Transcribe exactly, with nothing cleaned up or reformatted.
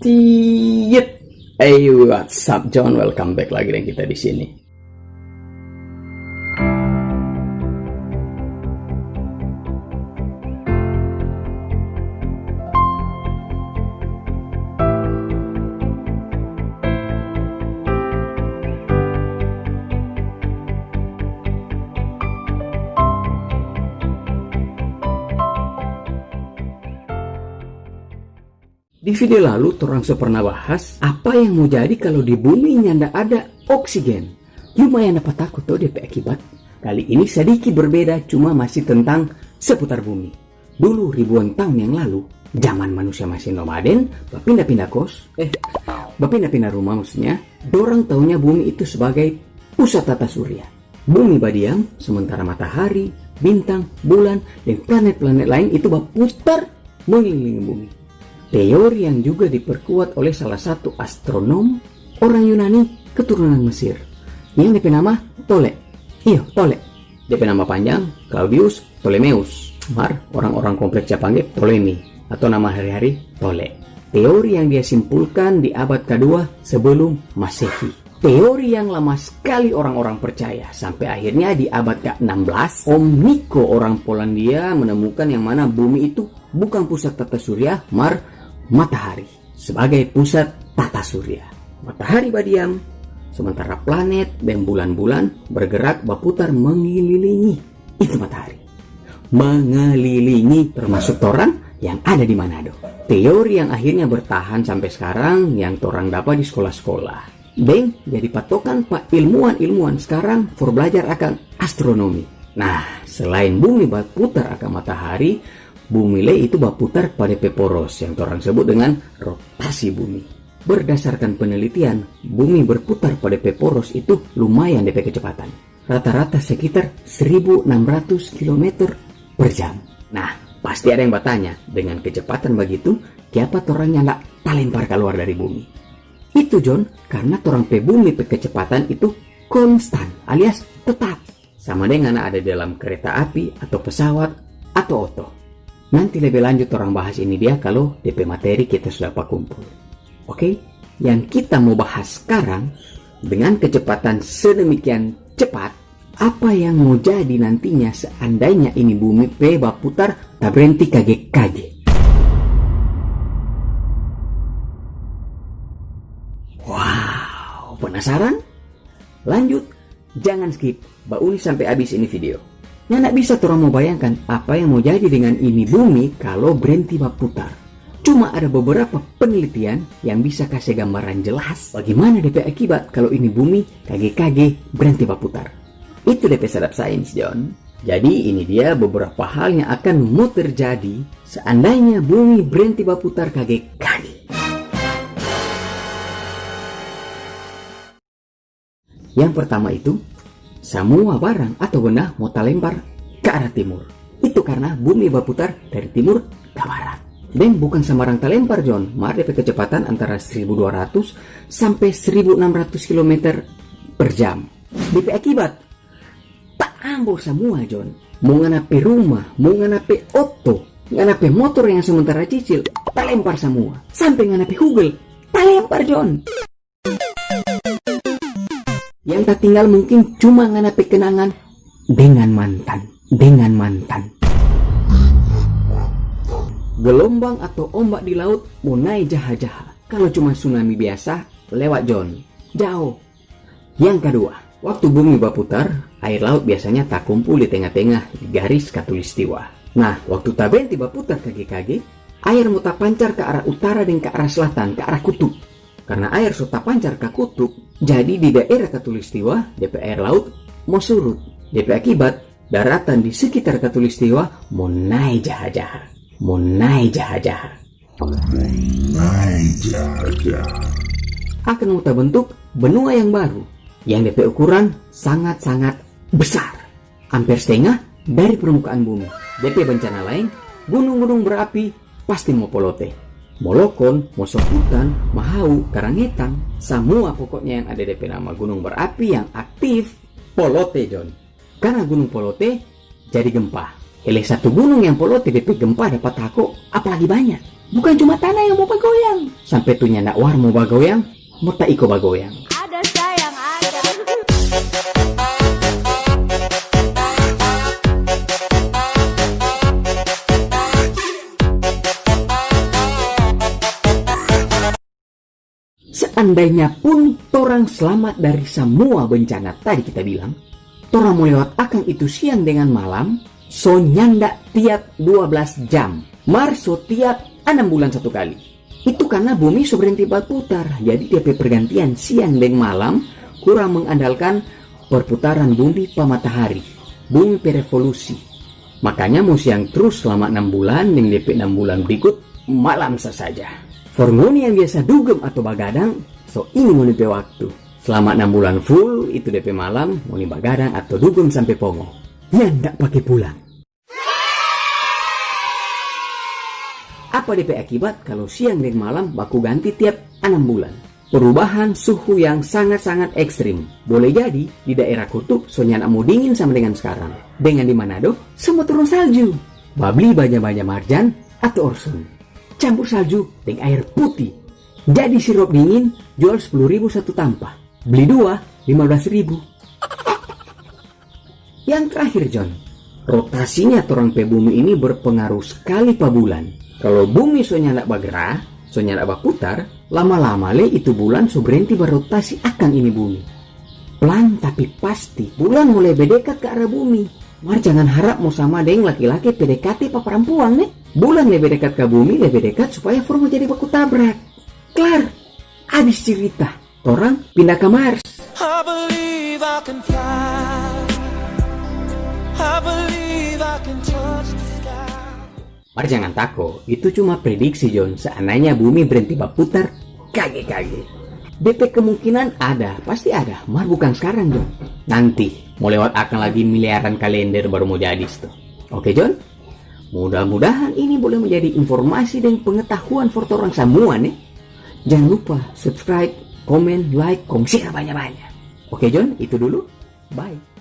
Tiet. Hey, what's up, John? Welcome back lagi dengan kita di sini. Di video lalu, torang so pernah bahas apa yang mo jadi kalu di bumi nyanda ada oksigen. Lumayan dapa tako to depe akibat. Kali ini sadiki berbeda, cuma masih tentang seputar bumi. Dulu, ribuan tahun yang lalu, zaman manusia masih nomaden, bapinda-pinda kos, eh, bapinda-pinda rumah maksudnya, dorang taunya bumi itu sebagai pusat tata surya. Bumi badiam, sementara matahari, bintang, bulan, dan planet-planet lain itu baputar mengelilingi bumi. Teori yang juga diperkuat oleh salah satu astronom orang Yunani keturunan Mesir, yang depe nama Tole. Iyo, Tole. Depe nama panjang Claudius Ptolemeus, mar orang-orang kompleks ja pangge Ptolemi, atau nama hari-hari Tole. Teori yang dia simpulkan di abad kadua sebelum Masehi. Teori yang lama skali orang-orang percaya, sampe akhirnya di abad ka enam belas, Om Niko orang Polandia menemukan yang mana bumi itu bukang pusat tata surya, mar matahari, sebagai pusat tata surya. Matahari badiam, sementara planet deng bulan-bulan bergerak baputar mengelilingi itu matahari. Mengelilingi, termasuk torang yang ada di Manado. Teori yang akhirnya bertahan sampe skarang yang torang dapa di skola-skola. Deng jadi patokan pa ilmuwan-ilmuwan skarang for blajar akang astronomi. Nah, selain bumi baputar akang matahari, bumi lei itu baputar pa depe poros yang torang sebut dengan rotasi bumi. Berdasarkan penelitian, bumi berputar pa depe poros itu lumayan depe kecepatan. Rata-rata sekitar seribu enam ratus kilometer per jam. Nah, pasti ada yang batanya, dengan kecepatan bagitu, kiapa torang nyanda talempar kaluar dari bumi? Itu, John, karna torang pe bumi pe kecepatan itu konstan, alias tetap. Sama deng ngana ada di dalam kereta api atau pesawat atau oto. Nanti lebe lanjut torang bahas ini dia kalu depe materi kita sudah bakumpul. Oke, yang kita mo bahas skarang, dengan kecepatan sedemikian cepat, apa yang mo jadi nantinya seandainya ini bumi pe baputar tabrenti kage-kage? Wow, penasaran? Lanjut, jangan skip, bauni sampe abis ini video. Nyanda bisa torang mo bayangkan apa yang mo jadi dengan ini bumi kalu brenti baputar. Cuma ada beberapa penelitian yang bisa kase gambaran jelas bagimana depe akibat kalu ini bumi kage-kage brenti baputar. Itu depe sadap sains, John. Jadi, ini dia beberapa hal yang akan mo terjadi seandainya bumi brenti baputar kage-kage. Yang pertama itu, samua barang atau benda mo talempar ka arah timur. Itu karna bumi baputar dari timur ka barat. Deng bukang sambarang talempar, John, mar depe kecepatan antara seribu dua ratus sampe seribu enam ratus kilometer per jam. Depe akibat, taambor samua, John. Mo ngana pe rumah, mo ngana pe oto, ngana pe motor yang sementara cicil, talempar samua. Sampe ngana pe hugel, talempar, John. Yang tatinggal mungkin cuma ngana pe kenangan dengan mantan, dengan mantan. Gelombang atau ombak di laut mo nae jaha-jaha. Kalu cuma tsunami biasa, lewat, John. Jao. Yang kadua, waktu bumi baputar, aer laut biasanya takumpul di tenga-tenga di garis khatulistiwa. Nah, waktu tabrenti baputar kage-kage, aer mo tapancar ka arah utara deng ka arah slatan, ka arah kutub. Karna aer so tapancar ka kutub, jadi di daera khatulistiwa, depe aer laut mo surut. Depe akibat, daratan di sekitar khatulistiwa mo nae jaha-jaha. Mo nae jaha-jaha. Mo nae jaha-jaha. Akan mo tabentuk benua yang baru, yang depe ukuran sangat-sangat besar. Amper stenga dari permukaan bumi. Depe bencana laeng, gunung-gunung berapi pasti mo polote. Molokon, Mosokutan, Mahau, Karangetang, samua pokoknya yang ada depe nama gunung berapi yang aktif, polote, John. Karna gunung polote, jadi gempa. Hele satu gunung yang polote depe gempa dapa tako, apalagi banya. Bukan cuma tana yang mo bagoyang. Sampe tu nyanda war mo bagoyang, mo ta iko bagoyang. Ada sayang, ada. Seandainya pun torang slamat dari samua bencana tadi kita bilang, torang mo lewat akang itu siang dengan malam, so nyanda tiap dua belas jam, mar so tiap anam bulan satu kali. Itu karna bumi so brenti baputar, jadi dia pe pergantian siang deng malam kurang mengandalkan perputaran bumi pa matahari. Bumi pe revolusi. Makanya mo siang trus slama enam bulan, deng de pe enam bulan berikut malam sasaja. For ngoni yang biasa dugem ato bagadang, so ini ngoni pe waktu. Slama enam bulan full, itu de pe malam, ngoni bagadang ato dugem sampe pongo. Nyanda pake pulang. Apa de pe akibat kalu siang deng malam baku ganti tiap anam bulan? Perubahan suhu yang sangat-sangat ekstrim. Boleh jadi di daerah kutub so nyanda mo dingin sama dengan skarang. Dengan di Manado, so mo turung salju. Babli banya-banya marjan ato orson. Campur salju deng aer putih. Jadi sirup dingin, jual sepuluh ribu satu tampa. Bli dua, lima belas ribu. Yang terakhir, John, rotasinya torang pe bumi ini berpengaruh skali pa bulan. Kalu bumi so nyanda bagerak, so nyanda baputar, lama-lama lei itu bulan so brenti barotasi akang ini bumi. Plan tapi pasti, bulan mo lebe dekat ka arah bumi. Mar jangan harap mo sama deng laki-laki P D K T pa parampuang, ne. Bulan lebe dekat ka bumi, lebe dekat supaya for mo jadi baku tabrak. Klar, abis cerita. Torang pinda ka Mars. I believe I can fly. I believe I can touch the sky. Mar jangan tako, itu cuma prediksi, John. Seandainya bumi brenti baputar, kage-kage. De pe kemungkinan ada, pasti ada, mar bukang skarang, John. Nanti, mo lewat akang lagi miliaran kalender baru mo jadi sto. Oke, John? Mudah-mudahan ini boleh menjadi informasi deng pengetahuan for torang samua, ne. Jangan lupa subscribe, komen, like, kong share banya-banya. Oke, John, itu dulu. Bye.